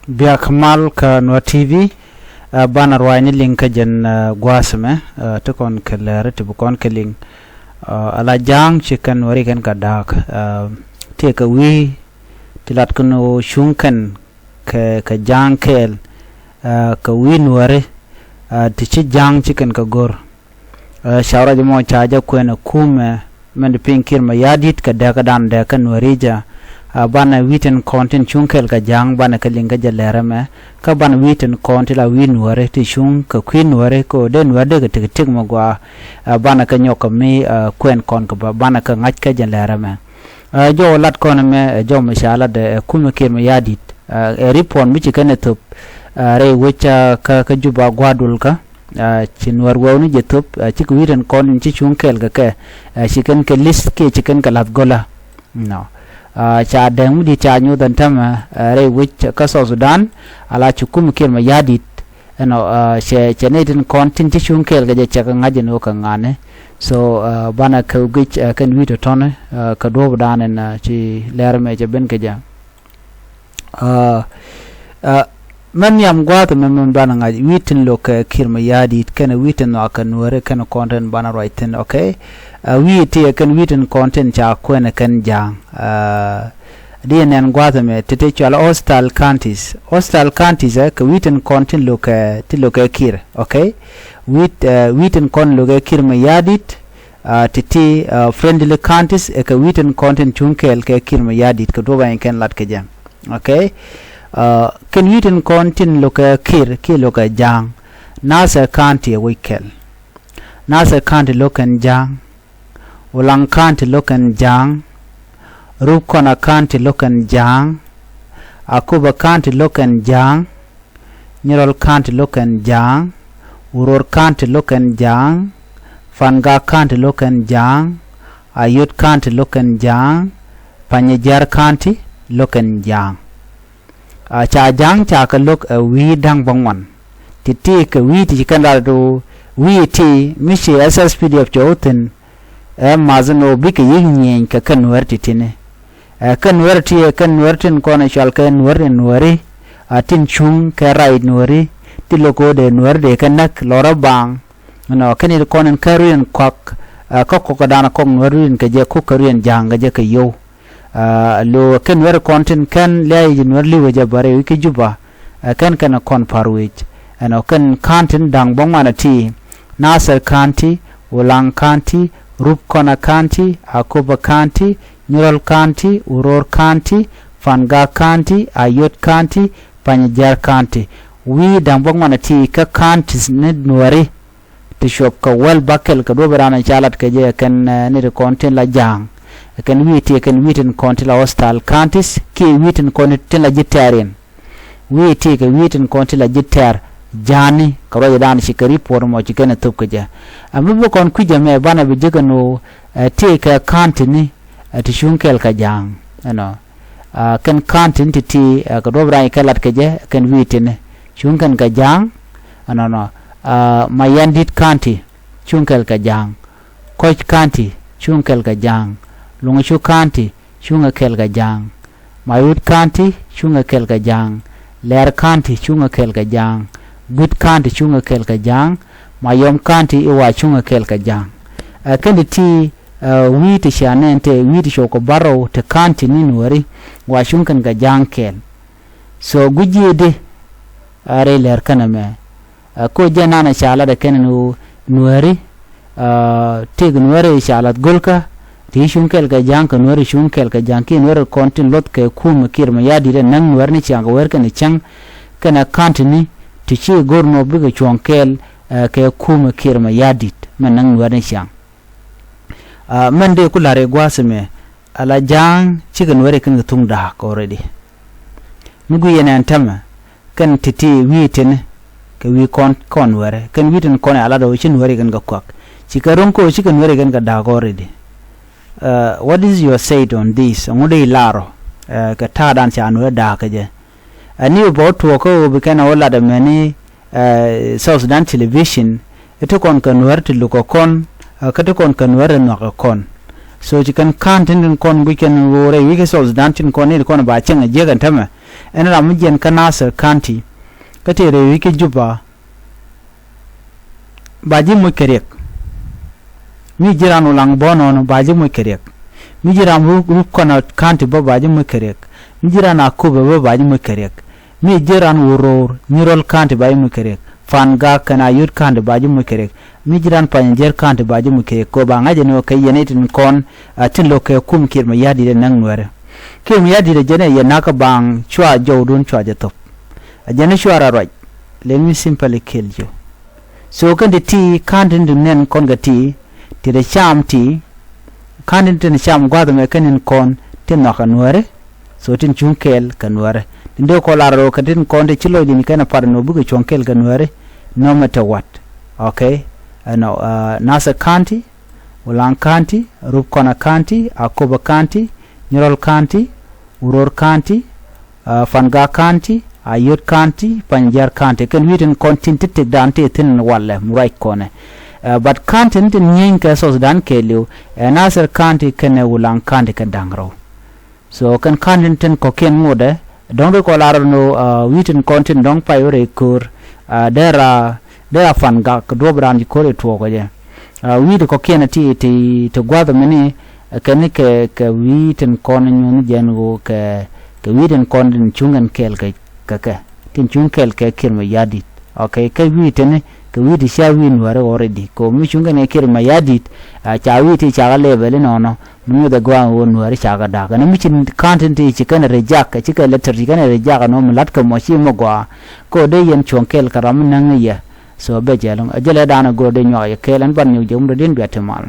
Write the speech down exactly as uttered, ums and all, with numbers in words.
Biak mal kä Nuäär T V, ɛ, banɛ ruacni liŋ kä jɛn, ɛ, gua̱a̱th ɛmɛ, ɛ, ti kɔn kɛ lɛr ti bi kɔn kɛ liŋ. Ɛ, ala Ja̱a̱ŋ ci kɛn Nuääri kɛn kɛ da̱a̱k, ɛ, tëëkɛ wi̱i̱ ti lat kɛn ɣöö cuŋ kɛn kɛ, kɛ Ja̱a̱ŋ kɛɛl, ɛ, kɛ wi̱i̱ Nuääri, ɛ, ti ci Ja̱a̱ŋ ci kɛn kɛ go̱r. Ɛ, ca ruac mɔ ca jɛ kuɛn ɛ kumɛ mɛn di piny Kiir Mayardit kɛ dɛɛkädan dɛɛkä Nuääri jɛ. Ɛ, banɛ wi̱i̱ tin kɔn tin cuŋ kɛɛl kɛ Ja̱a̱ŋ banɛ kɛ liŋ kä jɛ lɛr ɛmɛ. Kä banɛ wi̱i̱ tin kɔn ti la wi̱i̱ Nuääri ti cuŋ kɛ kui̱ Nuääri kɛ ɣöö dee Nuäär dee kɛ tik tik mɛ gɔaa. Ɛ, banɛ kɛ nyɔk kɛ mi, ɛ, kuɛn kɔn kɛ bä banɛ kɛ ŋa̱c kä jɛ lɛr ɛmɛ. Ɛ, jɔw lat kɔn ɛmɛ, ɛ, jɔw mi ca lat ɛ kumɛ Kiir Mayardit. Ɛ, ɛ report mi ci kɛn ɛ thop, ɛ, rɛy wec, ɛ, kä, kä Juba gua̱a̱r dul kä, ɛ, ci Nuäär wewni jɛ thop, ɛ, cikɛ wi̱i̱ tin kɔn in ci cuŋ kɛɛl kɛ kɛ, ɛ, ci kɛn kɛ list kiɛ ci kɛn kɛ la̱th go̱lä. Nɔ. Ɛ, ca dɛŋ mi di̱i̱t ca nyoth ɛn täämɛ, ɛ, rɛy wec kä South Sudan, ala ci kumɛ Kiir Mayardit, ɛnɔ, ɛ, cɛ, cɛ nɛy tin kɔn tin ci cuŋ kɛɛl kɛ jɛ cɛ kɛ ŋa̱c ɛn ɣöö kɛ ŋa̱ni. So, ɛ, banɛ kɛ guic, ɛ, kɛn wi̱i̱ tɔ̱tɔ̱ni, ɛ, kɛ duɔ̱ɔ̱pdan ɛn, ɛ, ci lɛr ɛmɛ cɛ ben kɛ jɛ. Ɛ, ɛ, mɛn nhiam gua̱a̱th ɛmɛ mɛn banɛ ŋa̱c wi̱i̱ tin lo̱kɛ Kiir Mayardit kɛnɛ wi̱i̱ tin nhɔakɛ Nuääri kɛnɛ kɔn tin banɛ ruac thi̱n, okay? Ɛ, wi̱i̱ ti ɛ kɛn wi̱i̱ tin kɔn tin ca kuɛn ɛ kɛn Ja̱a̱ŋ. Ɛ, di ɛ nɛn gua̱a̱th ɛmɛ ti ti cɔal hostile counties. Hostile counties ɛ kɛ wi̱i̱ tin kɔn tin lo̱kɛ, tin lo̱kɛ Kiir, okay? Wi̱i̱, ɛ, wi̱i̱ tin kɔn lo̱kɛ Kiir Mayardit, ɛ, ti ti, ɛ, friendly counties ɛ kɛ wi̱i̱ tin kɔn tin cuŋ kɛɛl kɛ Kiir Mayardit kɛ duɔ̱p ɛn kɛn lat kɛ jɛ. Okay? Ɛ, kɛn wi̱i̱ tin kɔn tin lo̱kɛ Kiir kiɛ lo̱kɛ Ja̱a̱ŋ. Nasir County ɛ wec kɛl. Nasir County lo̱kɛn Ja̱a̱ŋ. Ulaŋ County lo̱kɛn Ja̱a̱ŋ. Rup Kɔna County lo̱kɛn Ja̱a̱ŋ. Akuba County lo̱kɛn Ja̱a̱ŋ. Nyirol County lo̱kɛn Ja̱a̱ŋ. Uror County lo̱kɛn Ja̱a̱ŋ. Fangak County lo̱kɛn Ja̱a̱ŋ. Ayod County lo̱kɛn Ja̱a̱ŋ. Panyijiar County lo̱kɛn Ja̱a̱ŋ. Ɛ, ca Ja̱a̱ŋ ca kɛ lo̱k ɛ wi̱i̱ da̱ŋ bäŋuan. Ti ti kɛ wi̱i̱ ti ci kɛn lat ɛ wi̱i̱ ti mi ci S S P D F cɛ wä thi̱n. Ɛ math ɛn ɣöö bikɛ yi̱k nyieny kɛ kɛn Nuäär ti ti̱ni. Ɛ kɛn Nuäär ti ɛ kɛn Nuäär tin kɔn ɛ cɔal kɛ Nuäär in Nuääri. A tin cuŋ kɛ rac Nuääri ti lo̱k ɣöö dee Nuäär dee kɛ näk lɔrä baaŋ. Ɛnɔ kɛn it kɔn in kä riɛn kɔak, ɛ kä kɔk kɛ da̱a̱n kɔk Nuäär riɛn kɛ jɛ kuk kɛ riɛn Ja̱a̱ŋ kɛ jɛ kɛ yio̱w. Ɛ lo̱ kɛn Nuäär kɔn tin kɛn lia̱a̱ i̱ Nuäär li̱wɛ jɛ bä rɛy wi̱c kä Juba. Ɛ kɛn kɛn kɔn pa̱r wec. Ɛnɔ kɛn county da̱ŋ bäŋuan ɛ ti. Nasir County, Ulaŋ County, Rup Kɔna County, Akobo County, Nyirol County, Uror County, Fangak County, Ayod County, Panyijiar County. Wi̱i̱ da̱ŋ bäŋuan ɛ ti kä counties ni Nuääri. Ti cuɔp kɛ wäl bäkɛl kɛ duɔ̱p in raan ca lat kɛ jɛ kɛn, ɛ, ni ti kɔn tin la Ja̱a̱ŋ. Kɛn wi̱i̱ ti kɛn wi̱i̱ tin kɔn tin la hostile counties kiɛ wi̱i̱ tin kɔn tin la ji̱ tɛ̈riɛn. Wi̱i̱ ti kɛ wi̱i̱ tin kɔn tin la ji̱ tɛ̈r Ja̱a̱ŋni kɛ ruacdan ci kɛ report mɔ ci kɛn ɛ thop kɛ jɛ. Ɛ mi bi kɔn kui̱c ɛmɛ banɛ bi jek ɛn ɣöö, ɛ, ti kɛ countyni, ɛ, ti cuŋ kɛɛl kɛ Ja̱a̱ŋ ɛnɔ. Ɛ kɛn countyni ti ti, ɛ, kɛ duɔ̱p in raan kɛ lat kɛ jɛ kɛn wi̱i̱ tini cuŋ kɛn kɛ Ja̱a̱ŋ ɛnɔnɔ. Ɛ Mayandit County cuŋ kɛɛl kɛ Ja̱a̱ŋ. Kɔc County cuŋ kɛɛl kɛ Ja̱a̱ŋ. Luŋcuk County cuŋ kɛɛl kɛ Ja̱a̱ŋ. Mayut County cuŋ kɛɛl kɛ Ja̱a̱ŋ. Lɛɛr County cuŋ kɛɛl kɛ Ja̱a̱ŋ. Guit County cuŋ kɛɛl kɛ Ja̱a̱ŋ. Mayom County i̱ wa cuŋ kɛɛl kɛ Ja̱a̱ŋ. Ɛ kɛn ti ti, ɛ, wi̱i̱ ti cia nɛn te wi̱i̱ ti cuɔp kɛ bärɔw te countyni Nuääri wa cuŋ kɛn kɛ Ja̱a̱ŋ kɛɛl. So gui̱c ji̱ di, ɛ, rɛy lɛr kɛn ɛmɛ. Ɛ ko jɛ nanɛ ca lat ɛ kɛn ɛn ɣöö Nuääri, ɛ, tëëk Nuääri ca lath go̱lkä ti cuŋ kɛɛl kɛ Ja̱a̱ŋ kɛ Nuääri cuŋ kɛɛl kɛ Ja̱a̱ŋ kiɛ Nuääri kɔn tin luɔth kɛ kumɛ Kiir Mayardit ɛ näk Nuääri ni ciaŋ kɛ wɛr kɛn cäŋ kɛnɛ countyni ti ci go̱r nɔ bikɛ cuɔ̱ŋ kɛɛl, ɛ, kɛ kumɛ Kiir Mayardit mɛ näk Nuääri ni ciaŋ. Ɛ mɛn dee ku la̱r i̱ gua̱a̱th ɛmɛ ala Ja̱a̱ŋ cikɛ Nuääri kɛn kɛ thuŋ da̱a̱k already. Mi gui̱c yɛn ɛn täämɛ kɛn ti̱ti̱ wi̱i̱ tini kɛ wi̱i̱ kɔn kɔn Nuääri kɛn wi̱i̱ tin kɔn ɛ ala dɔ̱ ci Nuääri kɛn kɛ kuak. Cikɛ ro̱ŋ ko̱ cikɛ Nuääri kɛn kɛ da̱a̱k already. Ɛ what is your said on this? Ɛŋu dee i̱ la̱r ɔ, ɛ, kɛ ta̱a̱dan ca Nuääri da̱a̱k kɛ jɛ? Ɛ ni bɛ wä tuɔɔk kä ɣöö bi kɛn ɛ wä lat ɛmɛni, ɛ, South Sudan Television, ɛ ti kɔn kɛ Nuäär ti luk kɛ kɔn, ɛ, kä ti kɔn kɛ Nuäär ti nhɔak kɛ kɔn. So ci kɛn ka̱n tin tin kɔn guic kɛn ɣöö rɛy wi̱c kä South Sudan tin kɔn ni ti kɔn ba cieŋ ɛ jiäk ɛn täämɛ. Ɛn ram mi jiɛn kä Nasir County, kä tëë rɛy wec kä Juba, ba ji̱ moc kɛ riɛk. Mi ji̱ ran Ulaŋ bä nɔnɔ, ba ji̱ moc kɛ riɛk. Mi ji̱ ran Rup, Rup Kɔnɔ County bä, ba ji̱ moc kɛ riɛk. Mi ji̱ ran Akobo bä, ba ji̱ moc kɛ riɛk. Mi ji̱ ran Uror, Nyirol County, ba ji̱ moc kɛ riɛk. Fangak kɛnɛ Ayod County, ba ji̱ moc kɛ riɛk. Mi ji̱ ran Panyijiar County, ba ji̱ moc kɛ riɛk. Kɛ ɣöö ba ŋa̱c ɛn ɣöö kɛ yɛn i̱ tin kɔn, a tin lo̱k kɛ kum Kiir Mayardit ɛ näk Nuɛrɛ. Kiir Mayardit ɛ jɛn ɛ yɛ na̱k kä baŋ cua jɔwdun cua jɛ thop. Ɛ jɛn ɛ cua ra ruac. Let me simply kill you. So kɛn ti ti county tin nɛn kɔn kɛ ti, ti rɛ cam ti, county tin cam gua̱th mɛ kɛn in kɔn ti nhɔk kɛ Nuɛrɛ. So tin cuŋ kɛɛl kɛ Nuɛrɛ. Tin dee kɔ lar rɔ kɛ tin kɔn ti ci lɔcdin kɛn a pat nɔ bikɛ cuɔ̱ŋ kɛɛl kɛ Nuɛrɛ. No matter what. Okay. Ɛnɔ, uh, Nasir County, Ulaŋ County, Rup Kɔnɔ County, Akobo County, Nyirol County, Uror County, uh, Fangak County, Ayod County, Panyijiar County. Kɛn wi̱i̱ tin kɔn tin ti tëkdan ti thi̱n walɛ mi ruac kɔnɛ. Uh, but county ni tin nyieny kɛ South Sudan kɛɛliw, ɛ Nasir County kɛnɛ Ulaŋ County kɛ da̱ŋ rɛw. So kɛn county tin kɔ̱kiɛn ŋotdɛ, dɔ̱ŋ ri kɔ lar nɔ, uh, wi̱i̱ tin kɔn tin dɔ̱ŋ pay wä rɛy ko̱r, uh, dera, dera Fangak duɔ̱p ran ci ko̱r i̱ tuɔɔk kɛ jɛ. Uh, wi̱i̱ ti kɔ̱kiɛn ti, ti, ti gua̱th mini, uh, kɛn kɛ, kɛ wi̱i̱ tin kɔn nyuɔ̱n jɛn ɣöö kɛ, kɛ wi̱i̱ tin kɔn tin cuŋ kɛn kɛɛl kɛ, kɛ kɛ. Tin cuŋ kɛɛl kɛ Kiir Mayardit. Okay, kɛ wi̱i̱ tini, kɛ wi̱i̱ ti cia wi̱i̱ Nuɛrɛ already. Kɛ mi cuŋ kɛn kɛ Kiir Mayardit, uh, ca wi̱i̱ ti ca kɛ level inɔnɔ. Mi nyuth ɛ gɔaa ɣöö Nuɛɛri cakɛ da̱k. Ɛn mi cin county ti ci kɛn reject, ci kɛ letter ci kɛn reject ɛn ɣöö mi la̱t kɛ mɔ ci mɔ gɔaa. Kɛ ɣöö dee yɛn cuɔ̱ŋ kɛɛl kɛ ram mi näŋ i̱ yɛ. So bɛ jɛl ɛ jɛl ɛ da̱a̱n ɛ go̱o̱r dee nyuak yɛ kɛɛl ɛn ban nyuak jɛ wum dɔ̱diɛn bia ti mal.